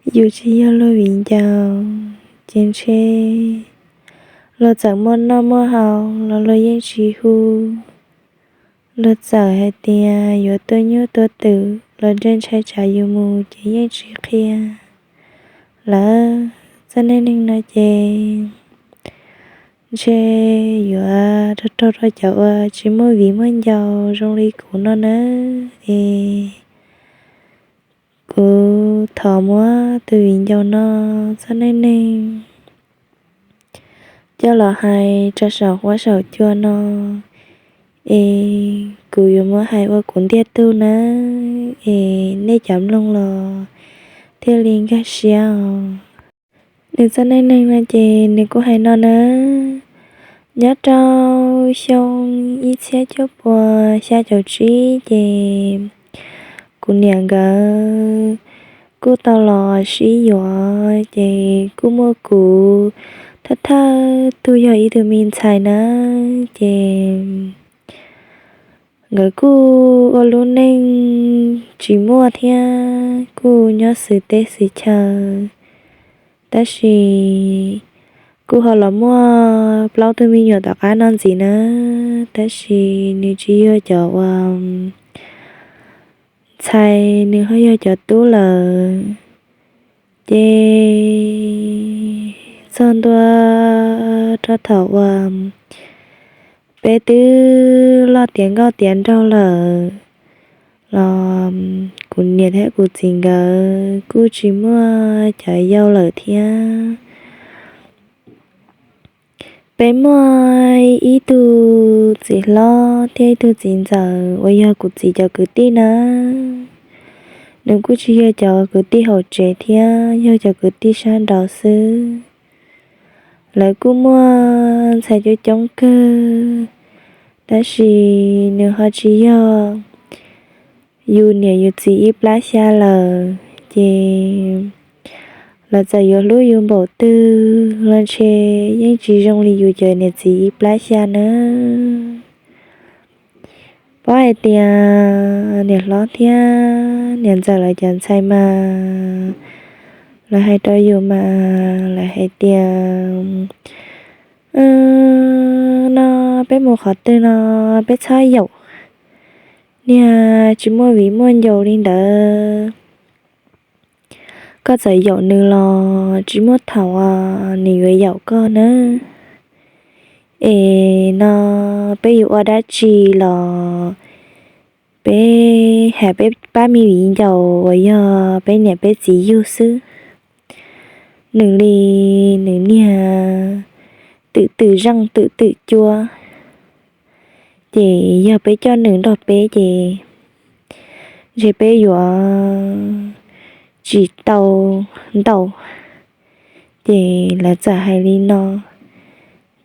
Yus tsis yog luag viv ncaus, ces ntshe luag txawm muaj noj muaj haus los luag yeej tsis hu. Luag txawm hais tias yuav tuaj nyuj tuaj twm los ntshe ntshai tsam yus mus ces yeej tsis qhia. Lawv txoj neej neeg no ces ntshe yuav raug raug rau cov uas tsis muaj viv muaj ncaus zoo li kuv no nawb. Es kuv thov muab tus viv ncaus no txoj neej neeg coj los hais rau saum huab saum cua no. Es kuv yuav muab hais ua kuv ntiag tug nawb, es nej cov mloog los thiaj li nkag siab os. Nws txoj neej neeg no ces nws kuj hais no nawb. Nyob rau xyoo ib txhiab cuaj pua xya caum tsib ces kuv niam nkawd kuj tau los sib yuav, ces kuj muaj kuv thawj thawj tug yog ib tug me ntxhais nawb. Ces nkawd kuj ua lub neej tsis muaj thiab kuj nyob xwm teb xwm chaw, tab sis kuj ho los muaj plaub tug me nyuam tom qab no ntxiv nawb, tab sis nws tsis yog cov uas ntxhais, nws ho yog cov tub lawm. Ces txog ntua rau thaum uas peb twb loj tiav nkauj tiav nraug lawm los kuv niam thiab kuv txiv nkawd kuj tsis muaj cov yau lawm thiab. Peb muaj ib tug txiv hlob thiab ib tug txiv ntxawm uas yog kuv txiv cov kwv tij nawb. Nws kuj tsis yog cov kwv tij hauv tsev thiab, yog cov kwv tij sab nraud xwb. Lawv kuj muaj ntxhais coob coob kawg, tab sis nws ho tsis yog yus niam yus txiv ib plab xya lawm, ces lawv txawm yuav hlub yus npaum twg los ntshe yeej tsis zoo li yus cov niam txiv ib plab xya nawb. Paub hais tias niam hlob thiab niam ntxawm lawv cov ntxhais mas lawv hais rau yus mas lawv hais tias, no peb mus qhov twg no peb txhob yaum niag tsis muaj viv muaj ncaus li ntawd. Koj txawm yaum nws los tsis muaj thaum nws yuav yaum koj nawb. Es no peb yuav ua dab tsi los peb hais peb pab me viv ncaus uas yog peb niam peb txiv yug xwb. Nws li nws niag twm twm zeej twm twm cua, ces yog peb coj nws nrog peb ces ntshe peb yuav tsis tau ntau. Ces lawv txawm hais li no,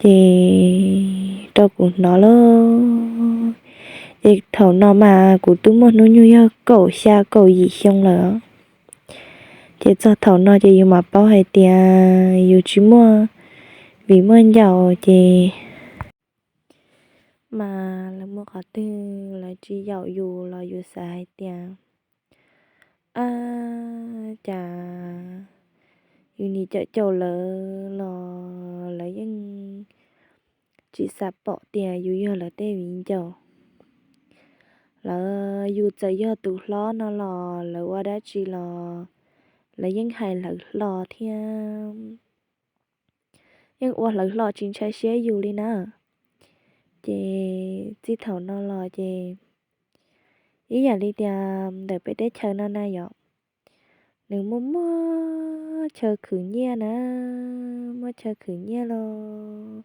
ces rau kuv hnov lauj. Ces thaum no mas kuv twb muaj hnub nyoog yog kaum xya kaum yim xyoo lawm. Ces txog thaum no ces yus mam paub hais tias yus tsis muaj viv muaj ncaus ces mas lawv mus qhov twg lawv tsis yaum yus los yus xav hais tias, ab, cas yus nim caum caum lawv los lawv yeej tsis xav pom tias yus yog lawv tej viv ncaus. Lawv, yus txawm yog tus hlob no los lawv ua dab tsi los lawv yeej hais hlawv hlo thiab yeej ua hlawv hlo tsis ntshai siab yus li na. Ces txij thaum no los ces ib yam li tias ntawm peb teb chaws no na yom, nws muaj muaj chaw khwv nyiaj na, muaj chaw khwv nyiaj los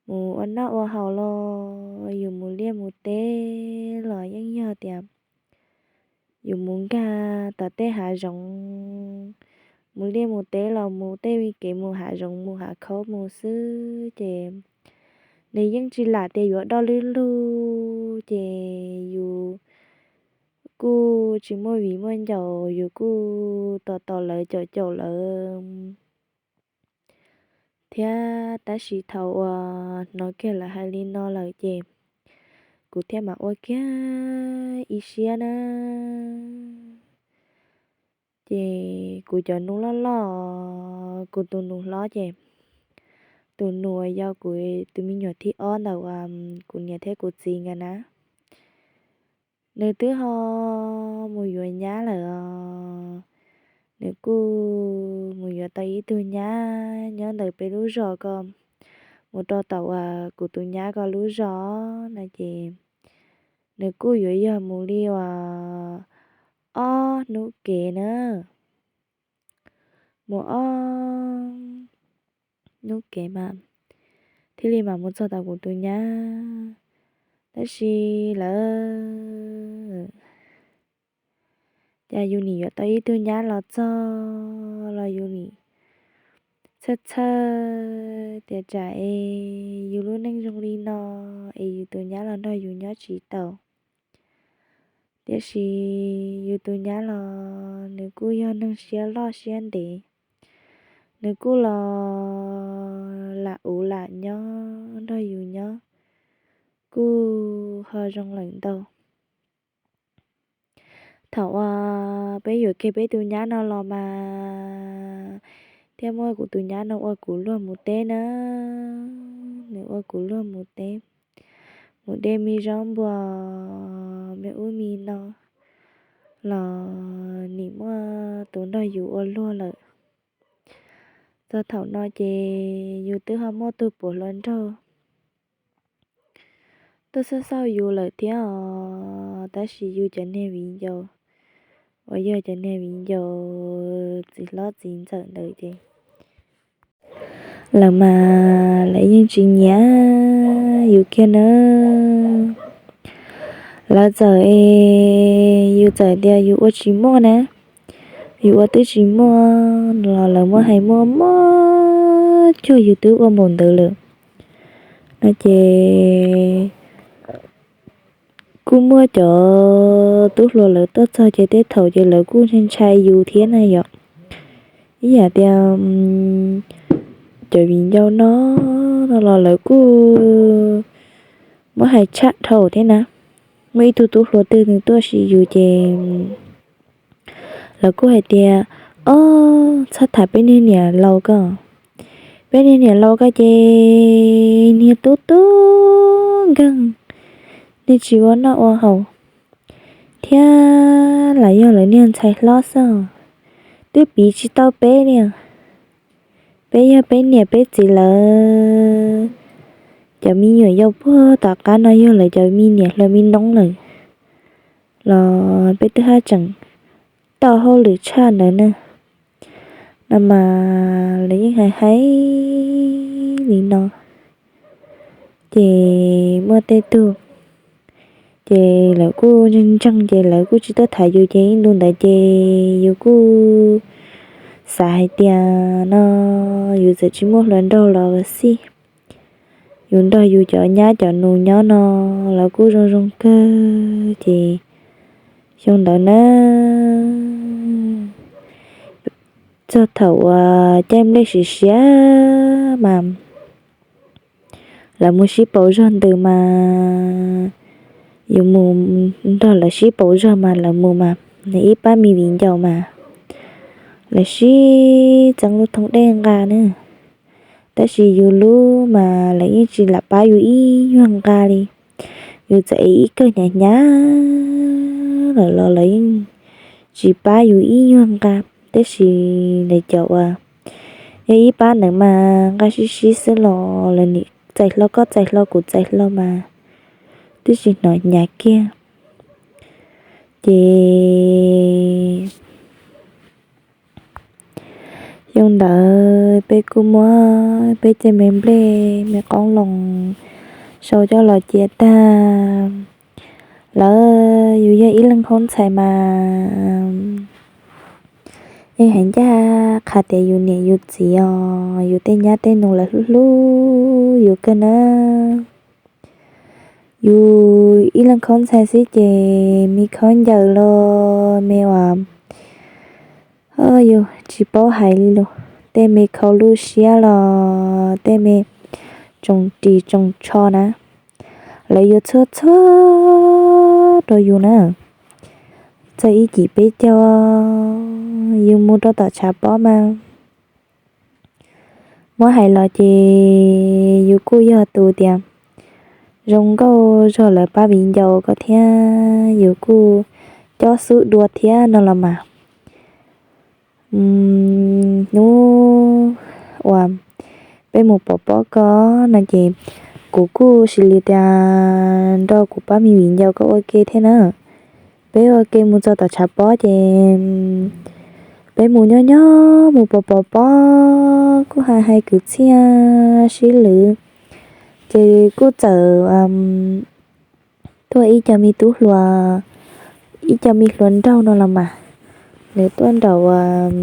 mus ua noj ua haus los yus mus liaj mus teb los yeej yog tias yus mus nkag tom tej hav zoov, mus liaj mus teb los mus tej kev mus hav zoov mus hav khaub mus xwb ces nws yeej tsis lam tias yuav doj lwb lug ces yus kuj tsis muaj viv muaj ncaus, yus kuj tos tos lawv caum caum lawv thiab. Tab sis thaum uas hnov kiag lawv hais li no lawm ces kuv thiaj mam ua kiag ib siab na. Ces kuv cov nus loj loj, kuv tus nus hlob ces, tus nus uas yog kuv tus me nyuam thib ob ntawm uas kuv niam thiab kuv txiv nkawd na, nws twb ho mus yuav nyab lawm os. Nws kuj mus yuav tau ib tug nyab nyob ntawm peb lub zos ko, mus rau tom uas kuv tus nyab ko lub zos no ces, nws kuj yuav yog mus li uas ob hnub kev na, mus ob hnub kev mas thiaj li mam mus txog tom kuv tus nyab. Tab sis lawv, cas yus nim yuav tau ib tug nyab los txog los yus nim txhawj txhawj tias tsam es yus lub neej zoo li no es yus tus nyab los nrog yus nyob tsis tau. Tiam sis yus tus nyab los nws kuj yog neeg siab loj siab ntev, nws kuj los lam ua lam nyob nrog yus nyob, kuj ho zoo lawm ntau. Thaum uas peb yuam kiag peb tus nyab no los mas thiaj muab kuv tus nyab no ua kuv luag mus teb na. Nws ua kuv luag mus teb, mus de me zaub npua, me ub me no, los nim muaj tus nrog yus ua luag lawm. Txog thaum no ces yus twb ho muaj tug puav hluas nraug tuaj xauj xauj yus lawm thiab os. Tab sis yus cov niag viv ncaus uas yog cov niag viv ncaus txiv hlob txiv ntxawm ntawd ces lawv mas lawv yeej tsis nyiam yus kiag na. Lawv txawm es yus txawm tias yus ua tsis muaj na, yus ua twb tsis muaj los lawv muab hais muaj muaj cuag yus twb ua npaum ntawd lawm no ces kuj muaj cov tub hluas lawv tuaj txog ces tej thaum ces lawv kuj ntshai ntshai yus thiab na yom. Ib yam tias cov viv ncaus no, no los lawv kuj muab hais tshaj dhau thiab na. Muaj ib tug tub hluas twg nws tuaj sim yus ces lawv kuj hais tias, ob, txhob tham peb niag niam laus ko. Peb niag niam laus ko ces niag tub tub nkeeg, niag tsis ua noj ua haus, thiab lam yog lawv niag ntxhais hlob xwb, twb piv tsis tau peb li. Peb yog peb niam peb txiv lawv cov me nyuam yaus puag tom qab no yog lawv cov me niam hluas me noob lawm, los peb twb haj tseem tau hauj lwm tshaj ntawd na. No mas lawv yeej hais hais li no. Ces muaj tej tug, ces lawv kuj ntseeg ntseeg ces lawv kuj tsis tuaj tham yus ces ib ntu ntawd ces yus kuj xav hais tias no yus txawm tsis muaj hluas nraug los xij, yus nrog yus cov nyab cov nus nyob no lawv kuj zoo zoo kawg ces xyoo ntawd na, txog thaum uas caij nplej siav siav mas lawv mus sib pauv zog ntws mas, yus mus nrog lawv sib pauv zog mas lawv mus mas, nws ib pab me viv ncaus mas lawv sib txeeb lub thoob dej nqa na. Tab sis yus lub mas lawv yeej tsis lam pab yus ib nyuag nqa li. Yus txawm ev ib kawg hnyav hnyav lawm los lawv yeej tsis pab yus ib nyuag nqa. Tab sis lawv cov uas yog ib pab ntawd mas nqa sib sib xwb los lawv nim txais hlo koj txais hlo kuv txais hlo mas twb tsis hnov hnyav kiag. Ces xyoo ntawd peb kuj muab peb tej me nplej me qoob loo sau coj los cia tag. Lawv yus yog ib leeg khaub ntxhais mas yeej hais ncaj qha tias yus niam yus txiv os, yus tej nyab tej nus lawv hlub hlub yus kawg na. Yus ib leeg khaub ntxhais xwb ces me khaub ncaws los me uas yus tsis paub hais li los, tej me khau lub siab los tej me tsoos ris tsoos tsho na, lawv yuav txhua txhua rau yus na. txog ib cim peb caug, yus mus rau tom tshav pob mas muab hais los ces yus kuj yog tus tias zoo nkauj zog lawv pab viv ncaus ko thiab yus kuj cob xub dua thiab no los mas. Hnub uas peb mus pov pob ko no ces kuv kuj sis li tias nrog kuv pab me viv ncaus ko ua ke thiab na. Peb ua ke mus txog tom tshav pob ces peb mus nyob nyob mus pov pov pob kuj hais hais kwv txhiaj sib lwm, ces kuj txawm tuaj ib co me tub hluas, ib co me hluas nraug no los mas, nws tuaj nraum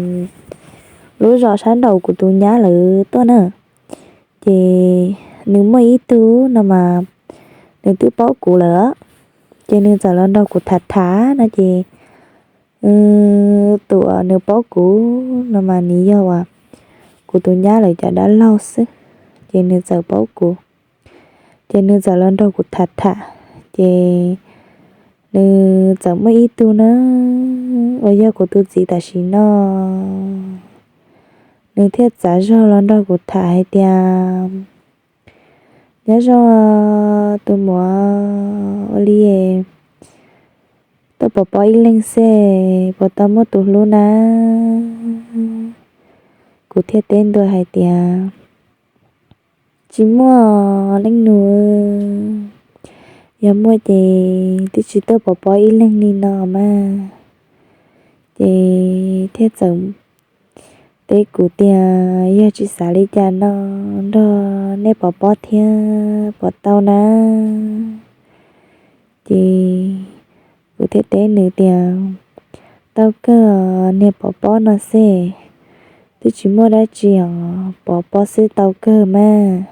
lub zos sab nraum kuv tus nyab lawv tuaj na. Ces nws muaj ib tug no mas nws twb paub kuv lawm, ces nws txawm los nrog kuv tham tham no ces tus uas nws paub kuv no mas nws yog uas kuv tus nyab lawv cov dab laug xwb, ces nws txawm paub kuv, ces nws txawm los nrog kuv tham tham, ces nws txawm muaj ib tug na uas yog kuv tus txiv tam sim no, nws thiaj txav zog los nrog kuv tham hais tias, nyob zoo tus muam, ua li tuaj pov pob ib leeg xwb puas tau muaj tus hlub na? Kuv thiaj teb ntua hais tias, tsis muaj leej nus, yog muaj ces twb tsis tuaj pov pob ib leeg li no mas. Ces thiaj txawm teb kuv tias, yog tsis xav li cas no nrog nej pov pob thiab puas tau na? Ces kuv thiaj teb nws tias, tau kawg, niag pov pob no xwb, twb tsis muaj dab tsi os, pov pob xwb tau kawg mas.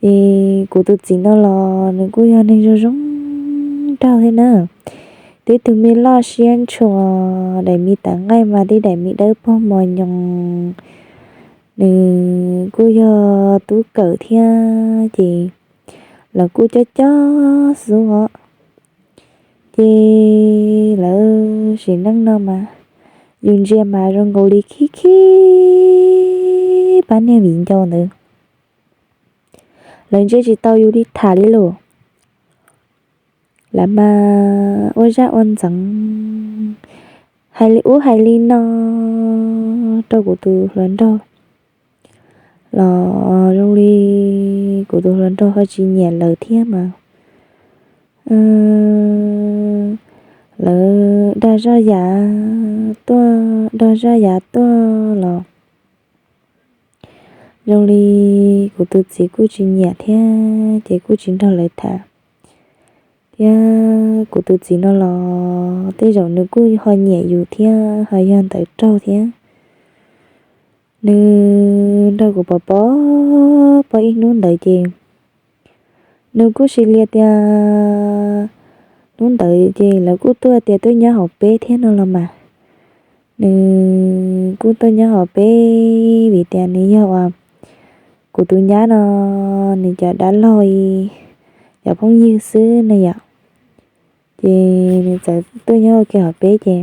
Es kuv tus txiv no los nws kuj yog neeg zoo zoo nraug thiab na, twb tug me loj siab ntshua, daim me tav nqaij mas tib daim me dawb paug mos nyoos, nws kuj yog tub kawm thiab ces lawv kuj cob cob xub os. Ces lawv sim neej no mas yus ntsia mas zoo nkaus li khib khib pab niag viv ncaus ntawd, lawv ntsia tsis tau yus li tham li lawm. Lawv mas ua zaj ua ntxeev, hais li ub hais li no rau kuv tus hluas nraug los zoo li kuv tus hluas nraug ho tsis nyiam lawv thiab mas. Lawv dag zaj yav tuaj, dag zaj yav tuaj los zoo li kuv tus txiv kuj tsis nyiam thiab ces kuj tsis nrog lawv tham. Thiab kuv tus txiv no los tej zaum nws kuj ho nyiam yus thiab ho yog ntawv raug thiab. Nws nrog kuv pov pob pob ib hnub ntawd ces nws kuj sis li tias, hnub ntawd ces lawv kuj tuaj tias tuaj nyob hauv peb thiab no los mas. Nws kuj tuaj nyob hauv peb vim tias nws yog uas kuv tus nyab no, nws cov dab laug, cov phooj ywg xwb ne yom. Ces nws txawm tuaj nyob ua ke hauv peb ces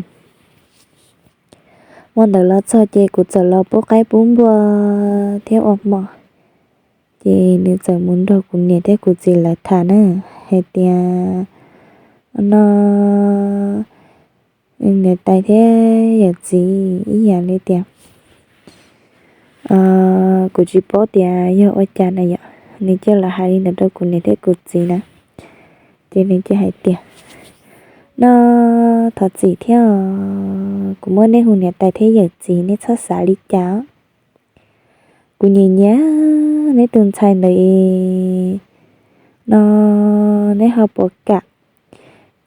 hmo ntawd los txog ces kuv txawm los pub qaib pub npua thiab ua hmo. Ces nws txawm mus nrog kuv niam thiab kuv txiv lawv tham na, hais tias, no, niam tais thiab yawm txiv ib yam li tias, kuv tsis paub tias yog ua cas na yom, nws cia li hais li ntawd rau kuv niam thiab kuv txiv na. Ces nws cia hais tias, no, thov txim thiab, kuv muab nej hu niam tais thiab yawm txiv nej txhob xav li cas. Kuv nyiam nyiam neb tus ntxhais ntawd, no, neb ho puas kam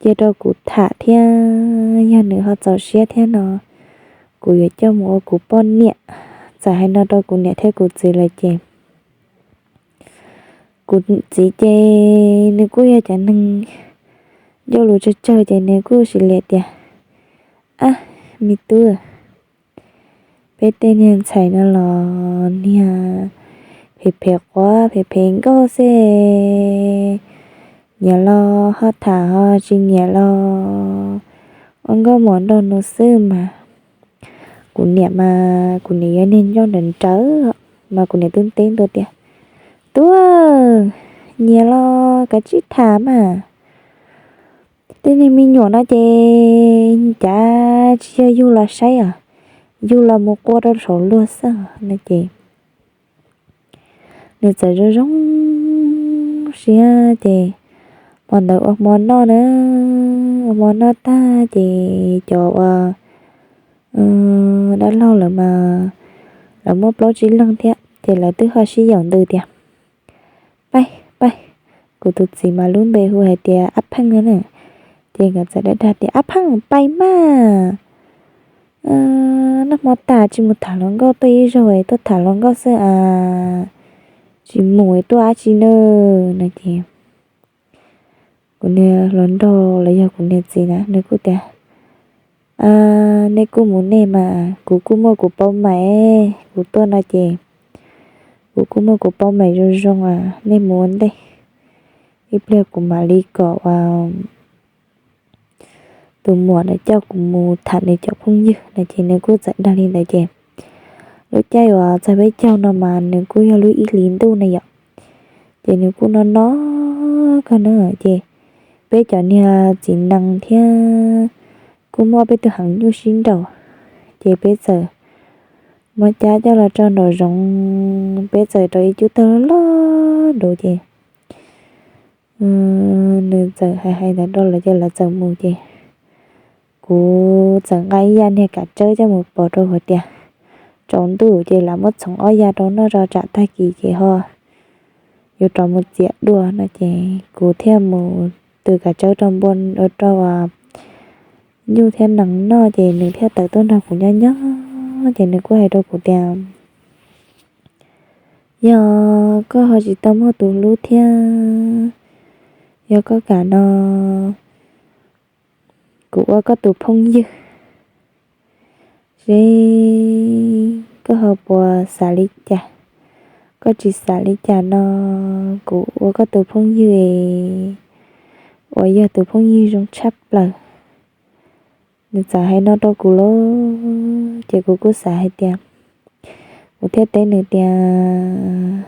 cia rau kuv tham thiab, yog nws ho txaus siab thiab no kuv yuav coj mus ua kuv poj niam. Txawm hais no rau kuv niam thiab kuv txiv lawm ces kuv txiv ces nws kuj yog cov neeg ncauj lus tsawg tsawg ces nws kuj sis li tias, ab, me tub, peb tej niag ntxhais no los niag phem phem quav phem phem nkauj xwb, nyiam los ho tham ho tsis nyiam los ua nkauj mos nraug no xwb mas. Kuv niam mas kuv niam yog niag ncauj nrawm nrawv, mas kuv niam twb teb ntua tias, Tub, nyias los kav tsij tham mas. Tej niag me nyuam no ces cav tsis yog yug los saib os, yug los mus qua rau saum luag xwb no ces nws txawm zoo zoo siab ces hmo ntawd ua hmo noj na, ua hmo noj tag ces cov uas dab laug lawm mas lawv muaj plaub tsib leeg thiab ces lawv twb ho sib yaum ntws tias, Paib, paib. Kuv tus txiv mas lub npe hu hais tias Ab Pheej no na. Ces nkawd txawm dag dag tias, Ab Pheej, paib mas, noj hmo tas tsis mus tham hluas nkauj tuaj ib zaug es tuaj tham hluas nkauj xwb as, tsis mus es tuaj dab tsi na? No ces kuv niag hluas nraug los yog kuv niag txiv na nws kuj tias, Nej kuj mus nej mas, kuv kuj muaj kuv paub maim, kuv tuaj no ces kuv kuj muaj kuv paub maim zoo zoo as, nej mus ua ntej. Ib pliag kuv mam li kom tus muam ntawd coj kuv mus tham nws cov phooj ywg no ces nws kuj txawm dag li ntawd ces lub caij uas txog peb caug no mas nws kuj yog lub ib hlis ntuj na yom. Ces nws kuj no no kawg na ces peb cov niag txiv nees thiab kuj muaj peb tug heev nyuj sib nraus, ces peb txawm muab cab coj los rau nraum zoov, peb txawm rau ib cub tawg loj loj nraud ces nws txawm hais hais ntawd rau lawv ces lawv txawm mus ces kuv txawm nqa ib yam niag kav tsawb coj mus pov rau hauv tias tsaus ntuj ces lam muab txhoov ob ya rau noj tso tsam tag kis ces ho yuav rov mus txiav dua no ces kuv thiaj mus tws kav tsawb rau npua, rau nyuj thiab nees noj ces nws thiaj tawm tuaj nrog kuv nyob nyob ces nws kuj hais rau kuv tias, Yog koj ho tsis tau muaj tus hlub thiab, yog koj kam no kuv ua koj tus phooj ywg, seb koj ho puas xav li cas. Koj tsis xav li cas no kuv ua koj tus phooj ywg es uas yog tus phooj ywg zoo tshaj plaws. Nws txawm hais no rau kuv lauj, ces kuv kuj xav hais tias, kuv thiaj teb nws tias,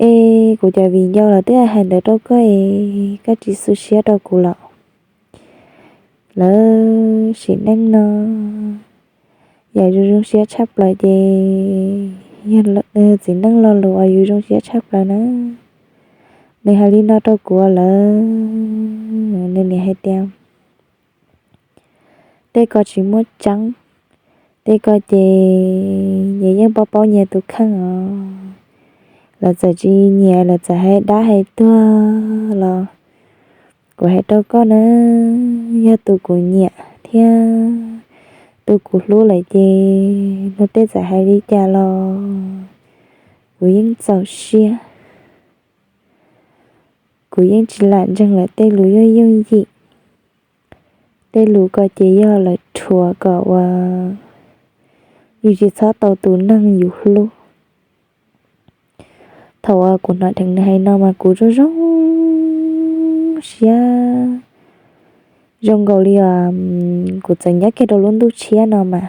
Es kuv cov viv ncaus lawv twb hais ntawd rau koj es koj tsis xu siab rau kuv los? Lawv sim neej no yam zoo zoo siab tshaj plaws ces yog txiv neej lo lus uas yus zoo siab tshaj plaws na. Nws hais li no rau kuv lawm, nws niam hais tias, Tej ko tsis muaj tseeb, tej ko ces nyias yeej paub paub nyias tus kheej os. Lawv txawm tsis nyiam, lawv txawm hais dab hais tuag los kuv hais rau koj na, yog tus kuv nyiam thiab tus kuv hlub lawm ces luag tej txawm hais li cas los kuv yeej txaus siab. Kuv yeej tsis lam ntseeg lawv tej lus yooj yooj yim. Tej lus ko ces yog lawv rhuav kom uas yus tsis txhob tau tus neeg yus hlub. Thaum uas kuv hnov dheev nws hais no mas kuv zoo zoo siab, zoo nkaus li os, kuv txawm nyob kiag rau lub ntuj tshiab no mas.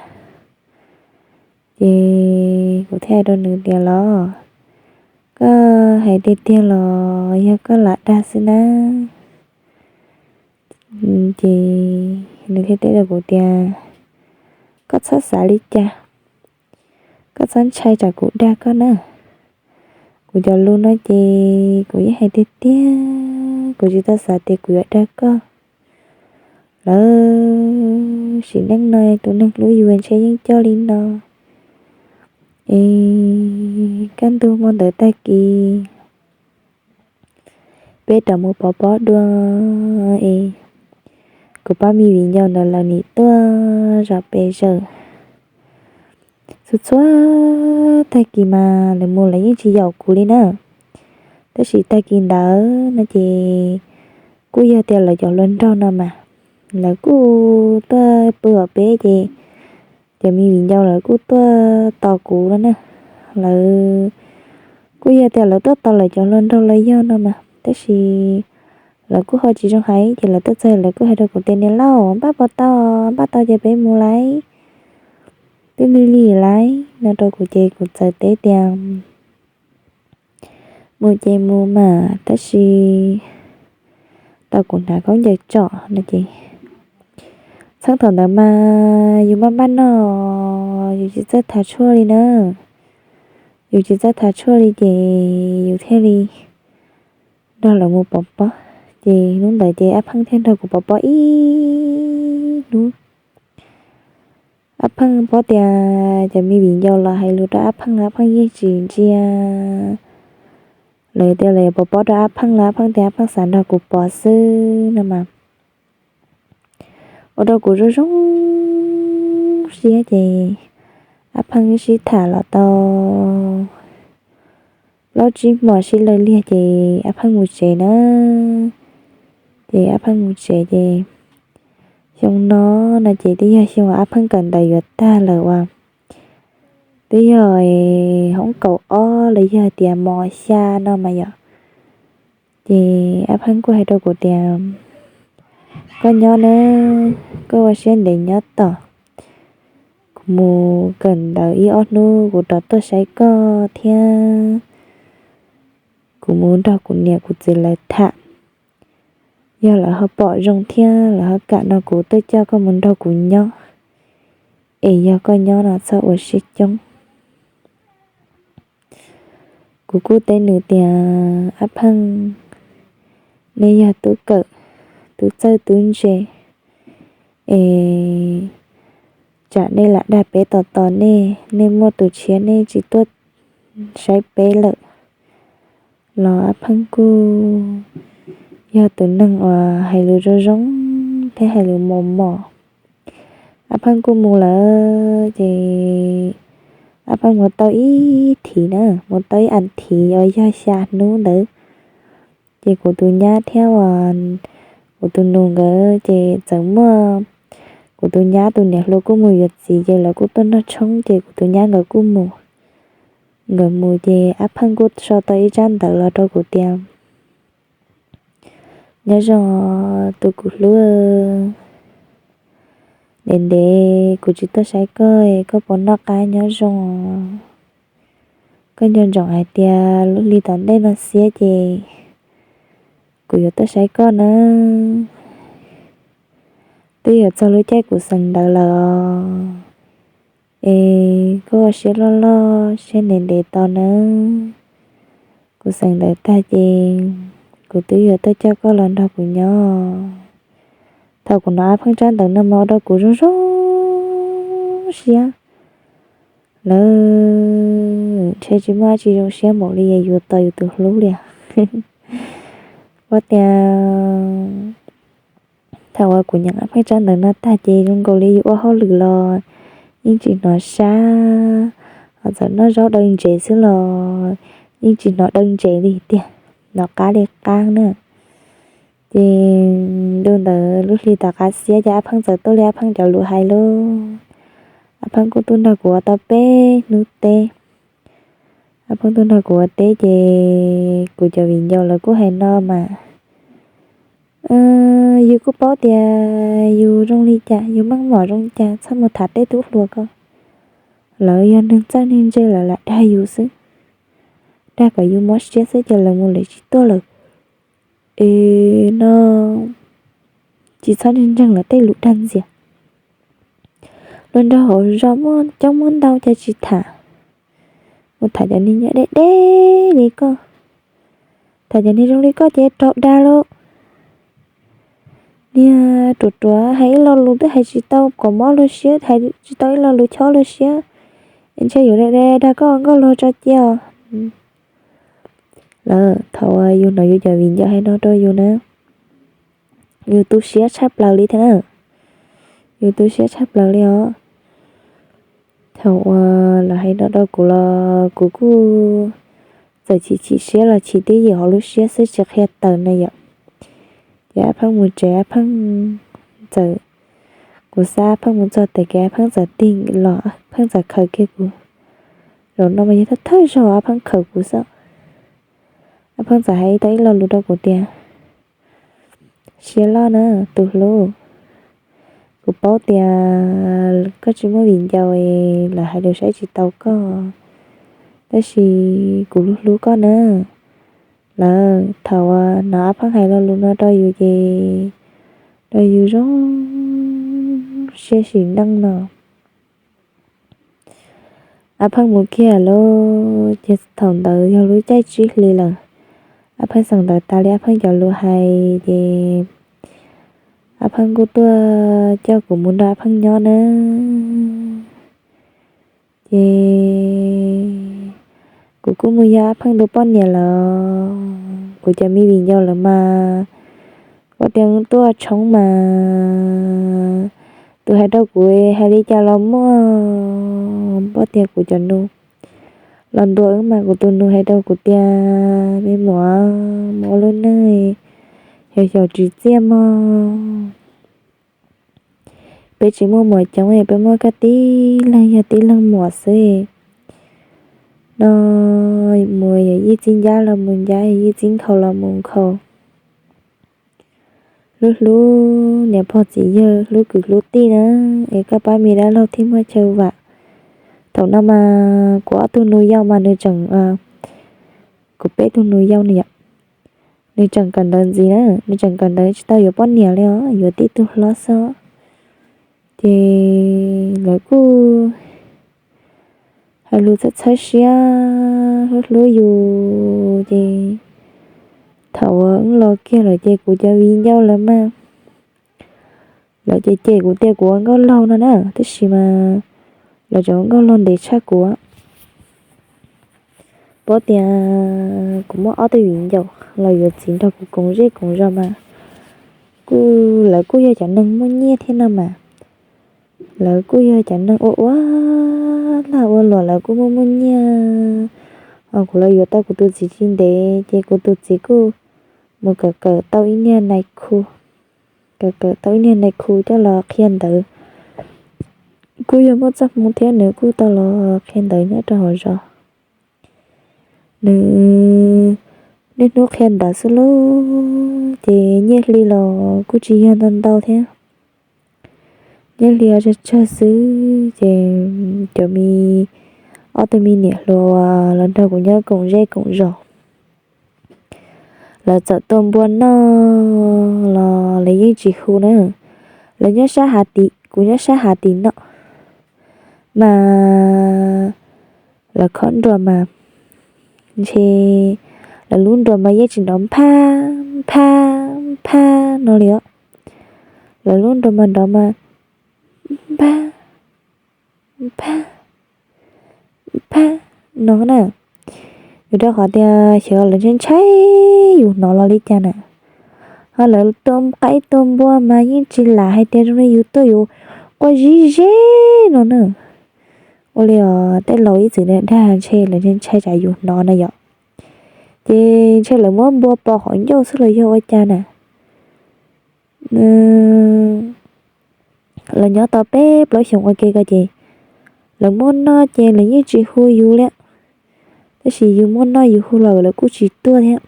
Ces kuv thiaj hais rau nws tias, Los koj hais tiag tiag los yog koj lam dag xwb na? Ces nws thiaj teb rau kuv tias, Koj txhob xav li cas, koj txhob ntshai tsam kuv dag koj na. Kuv cov lus no ces kuv yeej hais tiag tiag, kuv tsis tau xav tias kuv yuav dag koj. Lawv sim neej no tus neeg hlub yus ntshe yeej coj li no. Es kaj ntug hmo ntawd tag kis peb rov mus pov pob dua es kuv pab me viv ncaus ntawd lawv nim tuaj zom pes zawm. Txhua txhua tag kis mas lawv mus lawv yeej tsis yaum kuv li na. Tab sis tag kis ntawd no ces kuj yog tias lawv cov hluas nraug no mas lawv kuj tuaj pw hauv peb ces cov me viv ncaus lawv kuj tuaj tos kuv no na. Lawv kuj yog tias lawv tuaj tos lawv cov hluas nraug los yog no mas tab sis lawv kuj ho tsis zoo hais ces lawv tuaj txog lawv kuj hais rau kuv tias, niam lauj, npaj puas tau? Npaj tau ces peb mus lawm, twb lig lig lawm no rau kuv ces kuv txawm teb tias, mus ces mus mas, tab sis tau kuv hnav khaub ncaws tsom no ces, txheej thaum ntawd mas yus maj maj noj, yus tsis txawj thav tshuaj li na, yus tsis txawj thav tshuaj li ces yus thiaj li nrog lawv mus pov pob. Ces hnub ntawd ces Ab Pheej thiaj nrog kuv pov pob ib hnub. Ab Pheej paub tias cov me viv ncaus los hais lus rau Ab Pheej, Ab Pheej yeej tsis ntsia. Lawv tias lawv yuav pov pob rau Ab Pheej los Ab Pheej tias Ab Pheej xav nrog kuv pov xwb no mas, ua rau kuv zoo zoo siab ces Ab Pheej sib tham los tau plaub tsib hmos sib law liag ces Ab Pheej mus tsev na. Ces Ab Pheej mus tsev ces xyoo no no ces twb yog xyoo Ab Pheej kawm ntawv yuav tag lawm uas twb yog hoob kaum ob los yog tias mos xya no mas yom. Ces Ab Pheej kuj hais rau kuv tias, koj nyob na, koj ua siab ntev nyob tos, kuv mus kawm ntawv ib ob hnub kuv rov tuaj saib koj thiab kuv mus nrog kuv niam kuv txiv lawv tham. Yog lawv ho pom zoo thiab lawv ho kam no kuv tuaj coj koj mus nrog kuv nyob, es yog koj nyob no txhob ua siab coob. Kuv kuj teb nws tias, Ab Pheej, nej yog tub kawm, tub txawj tub ntse, es tsam nej lam dag peb tos tos nej, nej muaj tus tshiab nej tsis tuaj saib peb lawm. Los Ab Pheej kuj yog tus neeg uas hais lus zoo zoo thiab hais lus mos mos. Ab Pheej kuj mus lawm ces Ab Pheej mus tau ib thim na, mus tau ib as thiv uas yog xya hnub ntawd, ces kuv tus nyab thiab uas kuv tus nus nkawd ces txawm muaj, kuv tus nyab tus niam hluas kuj mus yuav txiv ces lawv kuj tuaj noj tshoob ces kuv tus nyab nkawd kuj mus. Nkawd mus ces Ab Pheej kuj sau tau ib tsab ntawv los rau kuv tias, nyob zoo tus kuv hlub, ntev ntev kuv tsis tuaj saib koj, koj puas noj qab nyob zoo? Koj nco ntsoov hais tias lub hli tom ntej no xiab ces kuv yuav tuaj saib koj na. Twb yuav txog lub caij kuv xeem ntawv lawm os. Es koj ua siab loj loj siab ntev ntev tos nawb. Kuv xeem ntawv tag ces kuv twb yuav tuaj coj koj los nrog kuv nyob. Thaum kuv hnov Ab Pheej tsab ntawv no mas ua rau kuv zoo zoo siab lawm, ntshe tsis muaj dab tsi zoo siab npaum li yus tos yus tus hlub li. Ua tias thaum uas kuv nyeem Ab Pheej tsab ntawv no tag ces zoo nkaus li yus ua hauj lwm los yeej tsis hnov sab, ho txawm noj zaub daw ntsev xwb los yeej tsis hnov daw ntsev li tiag, hnov qab li qab na. Ces ntu ntawd lub hli tom qab xiab ces Ab Pheej txawm tuaj li Ab Pheej cov lus hais lauj. Ab Pheej kuj tuaj nrog kuv ua tau peb hnub teb. Ab Pheej tuaj nrog kuv ua teb ces kuv cov viv ncaus lawv kuj hais no mas, yus kuj paub tias yus zoo li cas, yus meej mom zoo li cas txhob mus tham tej tub hluas ko. Lawv yog neeg txawj neeg ntse lawv lam dag yus xwb, dag kom yus mob siab xwb ces lawv mus lawv tsis tuaj lawm. Es no tsis txhob ntseeg lawv tej lus dag ntxias. Luag nrog hauv zos muaj coob muaj ntau cas tsis tham, mus tham cov niag nyob deb deb li koj, tham cov niag zoo li koj ces raug dag lauj. Niag ruam ruam hais ib lo lus twb hais tsis tau kom mob luag siab, hais tsis tau ib lo lus chob luag siab, es ntshe yuav dag koj nkauj luag tso cia os. Lawm thaum uas yus hnov yus cov viv ncaus hais no rau yus na, yus tu siab tshaj plaws li thiab na, yus tu siab tshaj plaws li os. Thaum uas lawv hais no rau kuv los kuv kuj txawm chim chim siab los chim twb ywm hauv lub siab xwb tsis qhia tawm na yom. Ces Ab Pheej mus tsev, Ab Pheej txawm, kuv xa Ab Pheej mus txog tes kev Ab Pheej txawm tig los Ab Pheej txawm khaws kiag kuv. Zaum no mas yog thawj thawj zaug Ab Pheej khaws kuv xwb. Ab Pheej txawm hais tau ib lo lus rau kuv tias, Siab loj na tus hlub, kuv paub tias koj tsis muaj viv ncaus es lawv hais lus saib tsis taus koj, tab sis kuv hlub hlub koj na. Lawv thaum uas hnov Ab Pheej hais lo lus no rau yus ces rau yus zoo siab sim neej no. Ab Pheej mus kiag lawm ces thaum ntawd yog lub caij tsib hli lawm. Ab Pheej xeem ntawv tas li Ab Pheej cov lus hais ces Ab Pheej kuj tuaj coj kuv mus nrog Ab Pheej nyob na. Ces kuv kuj mus yog Ab Pheej tus poj niam lawm, kuv cov me viv ncaus lawm mas, koj tias tuaj tshoob mas, tus hais rau kuv hais li cas los muaj, poj tias kuv cov nus los ntuas wb mas kuv tus nus hais rau kuv tias, me muam, mus ua lub neej xyaum xyaum tsis txiaj mog. Peb tsis muaj muam coob, peb muaj koj tib leeg yog tib leeg muam xwb no. Mus yog yeej txib ncab los mus ncab, yog yeej txib nkhaus los mus nkhaus. Hlub hlub niam pog txiv yawg, hlub kwv hlub tij na, es koj pab me dab laug thiaj muaj chaw vam. Thaum no mas kuv ob tug nus yau mas nws tseem, kuv peb tug nus yau no yom, nws tseem kawm ntawv ntxiv na, nws tseem kawm ntawv tsis tau yuav poj niam li os, yuav tib tug hlob xwb. Ces lawv kuj hais lus txhawb txhawb siab hlub hlub yus ces thaum uas wb los kiag lawm ces kuv cov viv ncaus lawv mas, lawv ces cem kuv tias kuv ua nkauj laug no na, tab sis mas lawv tseem ua nkauj laug ntev tshaj kuv. Paub tias kuv muaj ob tug viv ncaus los yuav txiv nrog kuv koom zej koom zos mas, kuj lawv kuj yog cov neeg muaj nyiaj thiab no mas. Lawv kuj yog cov neeg ua ua lag ua luam, lawv kuj muaj muaj nyiaj. Ho kuv los yuav tau kuv tus txiv tsis ntev ces kuv tus txiv kuj mus kawm kawm tau ib niag nais khu, kawm kawm tau ib niag nais khu coj los qhia ntawv. Kuj yog muaj txoj hmoo thiab, nws kuj tau los qhia ntawv nyob rau hauv zos. Nws niaj hnub qhia ntawv xwb lauj, ces nyiaj hli los kuj tsis yog ntau ntau thiab. Nyiaj hli tsawg tsawg xwb ces cov me, ob tug me niam hluas uas los nrog kuv nyob koom zej koom zos, lawv txawm tua npua noj los lawv yeej tsis hu na. Lawv nyob sab hav tim, kuv nyob sab hav tim no mas, lawv khob nruas mas ntshe lawv lub nruas mas yeej tsis nrov nphab nphab nphab no li os. Lawv lub nruas mas nrov mas nphab nphab nphab no na. Vim rau qhov tias xyov lawv ntshai ntshai yus hnov los li cas na. Ho lawv tua qaib tua npua mas yeej tsis lam hais tias zoo li yus tuaj yus quaj zib zeb no na. Ua li os, tej laus ib txwm dag ntshe lawv ntshai tsam yus hnov na yom. Ces ntshe lawv muab npua pos hauv ncauj xwb los yog ua cas na. Lawv nyob tau peb plaub xyoos ua ke ko ces lawv muab noj ces lawv yeej tsis hu yus li. Tab sis yus muab noj yus hu los lawv kuj tsis tuaj thiab.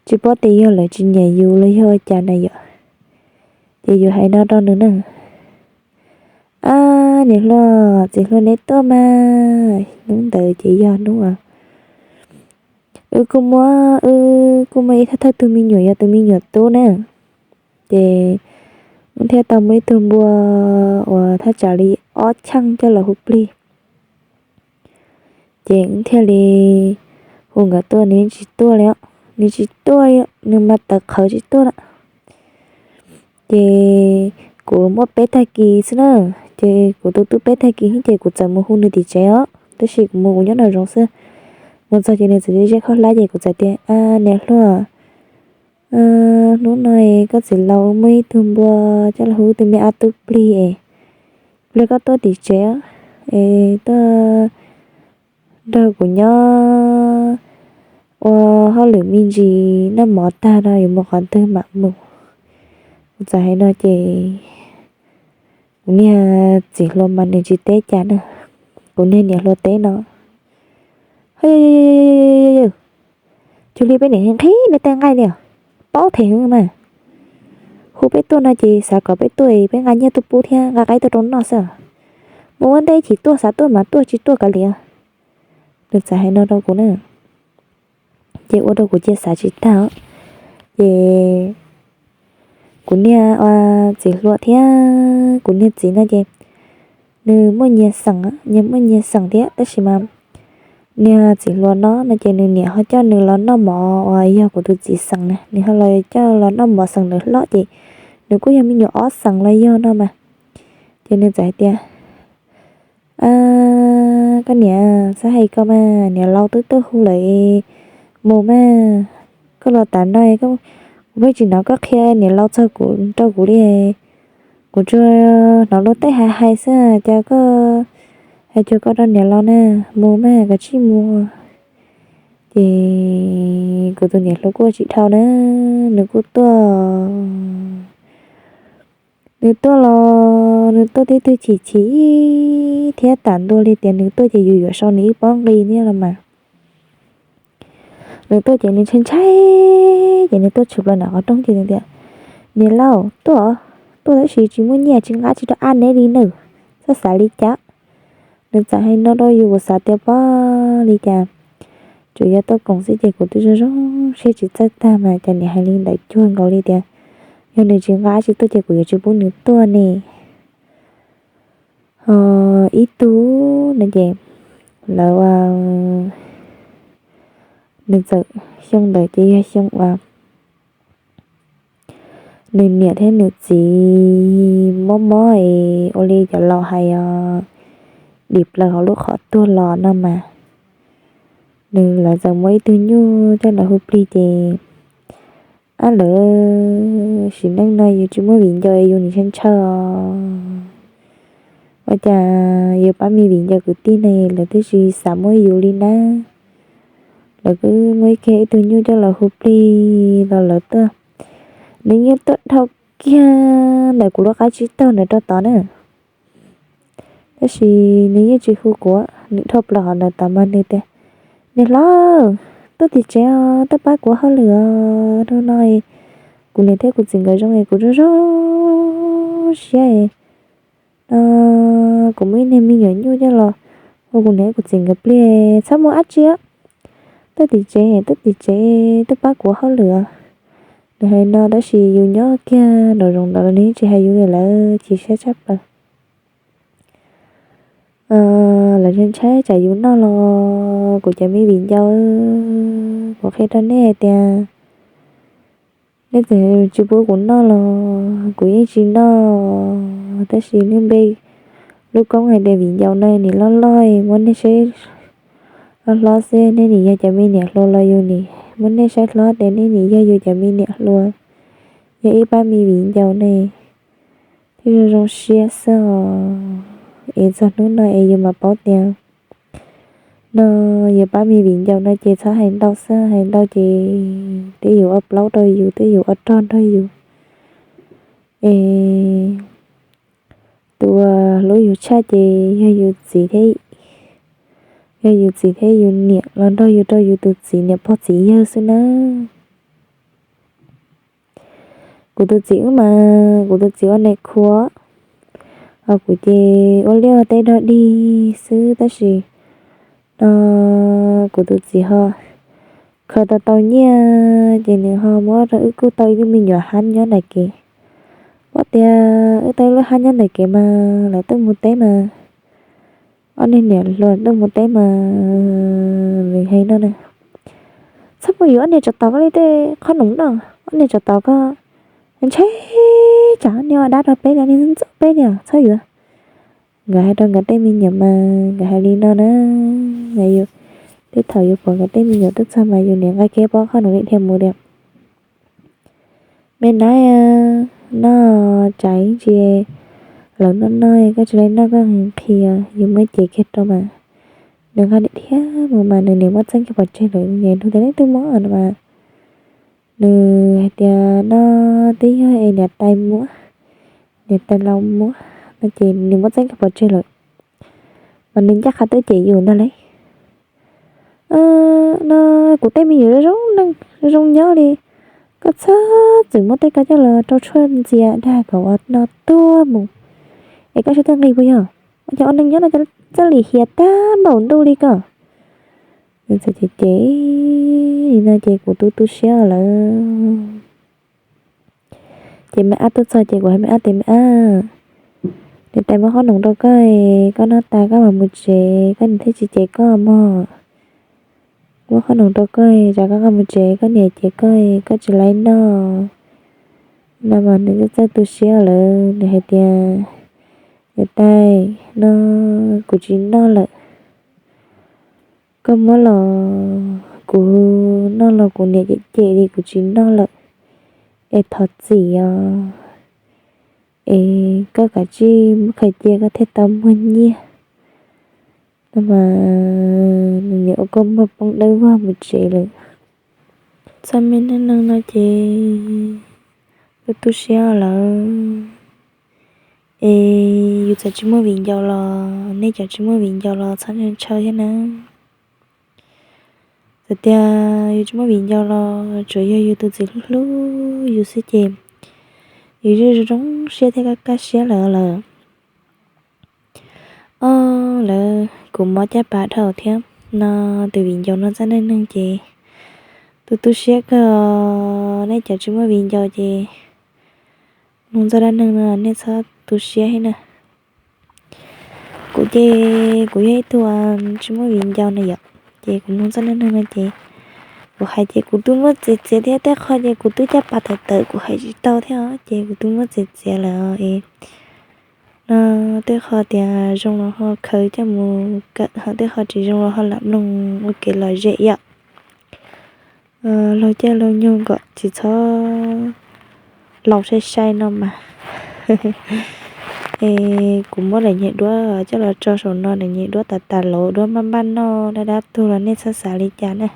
Tsis paub tias yog lawv tsis nyiam yus los yog ua cas na yom. Ces yus hais no rau nws na, ab niam hluas, txiv hluas neb tuaj mas. Hnub ntawd ces yog hnub wb kuj muab, wb kuj muaj ib thawj thawj tug me nyuam, yog tus me nyuam tub na. Ces wb thiaj tau muaj ib tug npua uas thaj tsam li ob cheej coj los hu plig. Ces wb thiaj li hu nkawd tuaj, nws yeej tsis tuaj li, nws tsis tuaj, nws mas tawv qhawv tsis tuaj lawm. Ces kuv muaj peb tag kis xwb na, ces kuv tus tub peb tag kis ces kuv txawm mus hu nws tim tsev os, tab sis kuv mus kuv nyob nraum zoov xwb. Mus txog ces nws txawm ze ze khaub hlab ces kuv txawm tias, niam hluas, hnub no koj txiv laus muaj ib tug npua coj los hu tus me ab tub plig es, plig koj tuaj tim tsev es tuaj nrog kuv nyob ua hauj lwm me ntsis, noj mov tag no yuav mus qhov twg mam mus. Kuv txawm hais no ces kuv niag txiv hluas mas nws tsis teb cas na, kuv niag niam hluas teb no, cuag li peb niam nqhis nws tej nqaij li os, paub them heev mas. hu peb tuaj no ces xav kom peb tuaj peb nqa nyiaj tuaj pub thiab nqa qaib tuaj rau noj xwb. Mus ua ntej chim tuaj xav tuaj mas tuaj, tsis tuaj kav liam. Nws txawm hais no rau kuv na. Ces ua rau kuv cia xav tsis tag. Ces kuv niag txiv hluas thiab kuv niag txiv no ces nws muaj nyias xeem, nyias muaj nyias xeem thiab tab sis mas niag txiv hluas no no ces nws niam ho coj nws los noj mov uas yog kuv tus txiv xeem na, nws ho los coj los noj mov xeem nws hlob ces nws kuj yog me nyuam ob xeem los yog no mas. Ces nws txawm hais tias, koj niam, txhob hais ko mas, niam laus twb tuaj hu lawm, mus mas. Koj los tas no, kuv pheej tsis hnov koj qhia niam laus txog kuv rau kuv li. Kuv tsuas hnov luag tej hais hais xwb, cas koj hais cuag ko rau niam laus na, mus mas, kav tsij mus. Ces kuv tus niam hluas kuj tsis dhau na, nws kuj tuaj. Nws tuaj los nws tuaj tib tug chim chim thiab tam ntua li tias nws tuaj ces yus yuav sau nws ib pob nqi thiab los mas. Nws tuaj ces nws ntshai ntshai, ces nws tuaj tshwm plaws nram qhov rooj ces nws tias, niam laus, tuaj, tuaj tab sis tsis muaj nyiaj tsis nqa tsis rau ab neb li nawb, txhob xav li cas. Nws txawm hais no rau yus, kuv xav tias pab li cas, tsuas yog tuaj koom xwb ces kuv twb zoo zoo siab tsis txawj tag mas cas niam hais li ntawd cuag nkaus li tias yog nws tsis nqa tsis tuaj ces kuv yuav tsis pub nws tuaj ne. Ho ib tug no ces lawv, nws txawm, xyoo ntawd ces yog xyoo uas nws niam thiab nws txiv mob mob es ua li cov laus hais os, dim plaws hauv lub qhov tuag los no mas. Nws, lawv txawm muab ib tug nyuj coj los hu plig ces, ab, lawv sim neej no yus tsis muaj viv ncaus yus nim ntshaw ntshaw os. Ua cas yus pab me viv ncaus kwv tij ne lawv twb tsis xav muab yus li na. Lawv kuj muab ib kiag ib tug nyuj coj los hu plig los lawv tuaj. Nws yeej tuaj dhau kiag ntawm kuv lub qab tsib taug ntawd rau tod na. Tab sis nws yeej tsis hu kuv, nws dhau plaws hov ntawd tod mas nws tias, niam hlob, tuaj tim tsev os, tuaj pab kuv hauj lwm os, hnub no kuv niam thiab kuv txiv nkawd zoo es kuv zoo zoo siab no, kuv muaj ib niag me nyuam nyuj coj los hu kuv niam kuv txiv nkawd plig, txhob muaj dab tsi, tuaj tim tsev, tuaj tim tsev, tuaj pab kuv hauj lwm os. Nws hais no tab sis yus nyob kiag nraum zoov ntawd los nws yeej tsis hais yus li lawm, chim siab tshaj plaws. Lawv ntshai tsam yus noj los kuv cov me viv ncaus, kuv qhia rau nej hais tias nej txawm tsis pub kuv noj los kuv yeej tsis noj. Tab sis nej npe lub koob hais tias viv ncaus no nim loj loj, muab nej saib hlob hlob xwb, nej nim yog cov me niam hluas los yus nim muab nej saib hlob tias nej nim yog yus cov me niam hluas, yog ib pab me viv ncaus ne, thiaj zoo zoo siab xwb os. Es txog hnub no es yus mam paub tias no yus pab me viv ncaus no ces txhob hais ntau xwb, hais ntau ces twb yuav ua plaub rau yus, twb yuav ua rog nrog yus. Es tus uas hlub yus tshaj ces yog yus txiv thiab, yog yus txiv thiab yus niam los nrog yus rau yus tus txiv niam pog txiv yawg xwb nawb. Kuv tus txiv wb mas kuv tus txiv ua niam khuav, ho kuv ces ua liaj ua teb dog dig xwb tab sis no kuv tus txiv ho khaws tau tau nyiaj ces nws ho muab rau wb kuj tau ib lub me nyuam hab nyob ntawm kev. Pom tias wb tau ib lub hab nyob ntawm kev mas lawv tuaj mus teb mas, ob niag niam hluas tuaj mus teb mas nws hais no na, txhob mus yuav ob niag tsov tom koj li tej qhob noom no, ob niag tsov tom koj ntshe tsam ob niag ua dab rau peb li, ob niag ntxub peb li, txhob yuav. Nkawd hais rau nkawd tej me nyuam mas nkawd hais li no na, yus tej thaum yus pom nkawd tej me nyuam tuaj txog mas yus niam nqa kiag pob qhob noom li dhia mus tias, me nab, noj tsam ib ntsis lawv noj noj koj tsis li noj koj qhia, yus muab cev kiag rau mas nws nqa dhia mus mas nws niam muab txeeb kiag pov tseg lawm, niam nug tias leej twg muab no mas nws hais tias no twb yog es niam tais muab, niam tais laus muab no ces nws muab txeeb kiag pov tseg lawm. Mas nws ncaj qha tuaj cem yus ntag lauj. No kuv tej me nyuam zoo zoo neej zoo nyob li, Koj txhob txwm muab tej ko coj los rau tshuaj ntxias dag kom ua no tuag mus. Es koj siab txawj nqis puas yog? Ua cas ua neeg nyob no txawj lim hiam tag npaum ntuj li koj? Nws txawm ces ces li no ces kuv tu tu siab lawm. Ces me ab tuaj txog ces kuv hais me ab tias me ab, niam tais muab qhob noom rau koj, koj noj tas koj mam mus tsev, koj niam thiaj tsis cem koj mog. Muab qhob noom rau koj, tsam koj nqa mus tsev koj niam cem koj, koj tsis laib noj. No mas nws txawj tu siab lawm, nws hais tias, niam tais, no kuv tsis noj lawm. Koj muab los kuv noj los kuv niam cem cem li kuv tsis noj lawm. Es thov txim os. Es koj kav tsij muab khaws cia koj thiaj tau muag nyiaj. No mas nws niam ua kua muag poob dawb vog mus tsev lawm. Txoj me neej neeg no ces tu tu siab lawm. Es yus txawm tsis muaj viv ncaus los nej cov tsis muaj viv ncaus los txhob ntshaw thiab na. Txawm tias yus tsis muaj viv ncaus los tsuav yog yus tus txiv hlub hlub yus xwb ces yus yeej zoo zoo siab thiab kaj kaj siab lawm lawm. Ob, lawv kuv mob caj pas dhau thiab no, tus viv ncaus no txoj neej neeg ces tu tu siab kawg. Nej cov tsis muaj viv ncaus ces mloog txoj dab neeg no nej txhob tu siab thiab na. Kuv ces kuv yog ib tug tsis muaj viv ncaus na yom, ces kuv mloog txoj dab neeg no ces kuv hais ces kuv twb muab txiav txiav thiab, tej qho ces kuv twb caj pas tawm tawm kuv hais tsis tau thiab os, ces kuv twb muab txiav txiav lawm es no, tej qho tias zoo los ho khaws coj mus kawm, ho tej qho tsis zoo los ho lam mloog ua kev lom zem yom. Laug caij laug nyoog kom tsis txhob laus sai sai no mas. Es kuv muab daim nyuag duab coj los tso saum no, daim nyuag duab tas tas los duab npaj npaj noj dab dab tuag los nej txhob xav li cas na.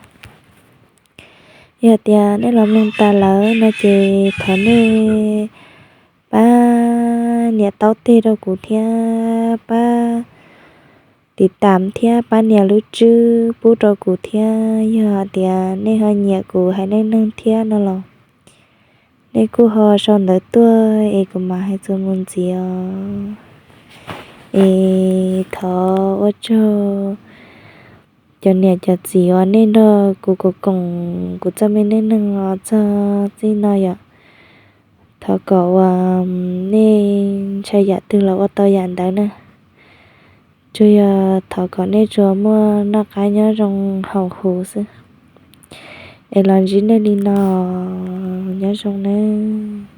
Yog tias nej los mloog tas lawm no ces thov nej pab nias taub teg rau kuv thiab pab tiv tam thiab pab nias lub tswb pub rau kuv thiab. Yog tias nej ho nyiam kuv hais neej neeg thiab no los nej kuj ho sau ntawv tuaj es kuv mam hais txuas mus ntxiv os. Es thov ua tsaug cov niam cov txiv uas nej nrog kuv koom koom kuv txoj me neej neeg los txog txij no yom. Thov kom uas nej ntshai yam twg los ua tau yam ntawd na. Tsuas yog thov kom nej tsuas muaj noj qab nyob zoo haus huv xwb. Es los ntsib nej li no, nyob zoo nawb.